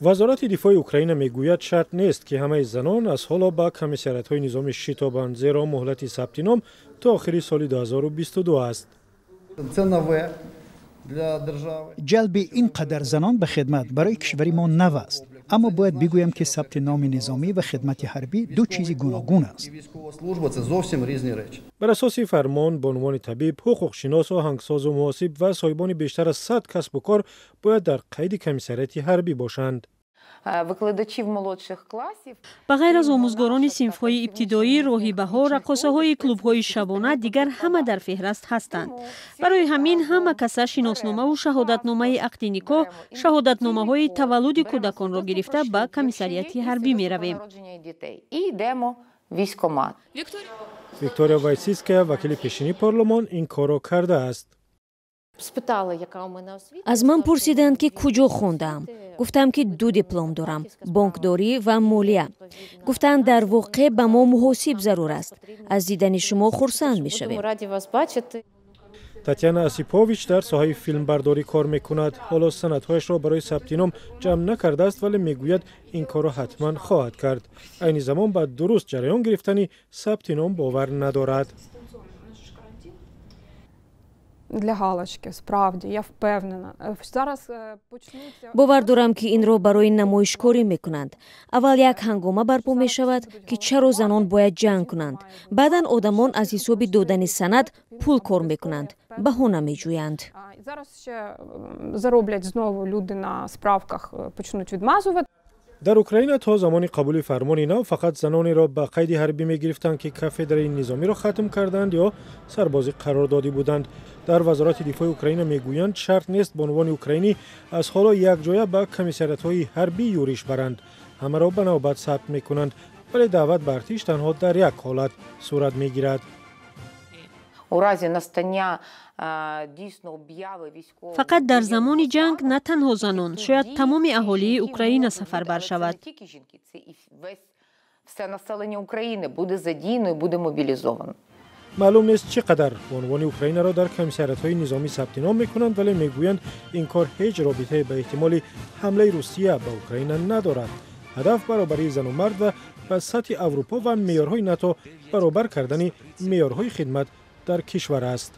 Вазорати дифои Украина мегӯяд, шарт нест, ки ҳамаи занон аз ҳоло ба комиссариятҳои низомӣ шитобанд, зеро муҳлати сабти ном то охири соли 2022 аст. Ҷалби ин қадар занон ба хидмат барои кишвари мо нав аст, аммо бояд бигӯям, ки сабти номи низомӣ ва хидмати ҳарбӣ ду чизи гуногун аст. Бар асоси фармон, бонувони табиб, ҳуқуқшинос, оҳангсозу муҳосиб ва соҳибони бештар аз 100 касбу кор бояд дар қайди комиссарияти ҳарбӣ бошанд. Викладачів молодших класів. Ба ғайр аз омӯзгорони синфҳои ибтидоӣ, роҳибаҳо, раққосаҳои клубҳои шабона, дигар ҳама дар феҳраст ҳастанд. Барои ҳамин ҳама каса шиносномаву шаҳодатномаи ақди никоҳ, шаҳодатномаҳои таваллуди кӯдаконро гирифта ба комиссарияти ҳарбӣ меравем. И йдемо в військкомат. Виктория Вайситская, вакили пешини парлумон, ин корро кардааст. Аз ман пурсиданд, ки куҷо хондаам. Гуфтам, ки ду диплом дорам: бонкдорӣ ва молия. Гуфтанд, дар воқеъ ба мо муҳосиб зарур аст, аз дидани шумо хурсанд мешавем. Татьяна Осипович дар соҳаи филмбардорӣ кор мекунад. Ҳоло санадҳояшро барои сабти ном ҷамъ накардааст, вале мегӯяд, ин корро ҳатман хоҳад кард. Айни замон ба дуруст ҷараён гирифтани сабти ном бовар надорад. Для галочки, справді, я впевнена. Зараз почнуться. Бовар дорам, ки инро барои намоишкорӣ мекунанд. Аввал як ҳангома барпо мешавад, ки чаро занон бояд ҷанг кунанд. Баъдан одамон аз ҳисоби додани санад пул кор мекунанд, баҳона меҷӯянд. Зараз ще зароблять знову люди на справках, почнуть відмазувати. Дар Украина то замони қабули фармони нав фақат занонеро ба қайди ҳарбӣ мегирифтанд, ки кафедраи низомиро хатм карданд ё сарбози қарордодӣ буданд. Дар Вазорати дифои Украина мегӯянд, шарт нест бонувони украинӣ аз ҳоло якҷоя ба комиссариятҳои ҳарбӣ юриш баранд. Ҳамаро ба навбат сабт мекунанд, вале даъват ба артиш танҳо дар як ҳолат сурат мегирад. У разі настання дійсно об'яви військового Фақат дар замони ҷанг на танҳо занон, шояд тамоми аҳолии Украина сафарбар шавад. Тільки жінки, це і весь все населення України буде задіяно і буде мобілізовано. Маълум нест, чӣ қадар бонувони Украинаро дар комиссариятҳои низомӣ сабти ном мекунанд, вале мегӯянд, ин кор ҳеҷ робитае ба эҳтимоли ҳамлаи Русия ба Украина надорад. Ҳадаф баробарии зану мард ва ба сатҳи Аврупо ва меъёрҳои НАТО баробар кардани меъёрҳои хидмат дар кишвар аст.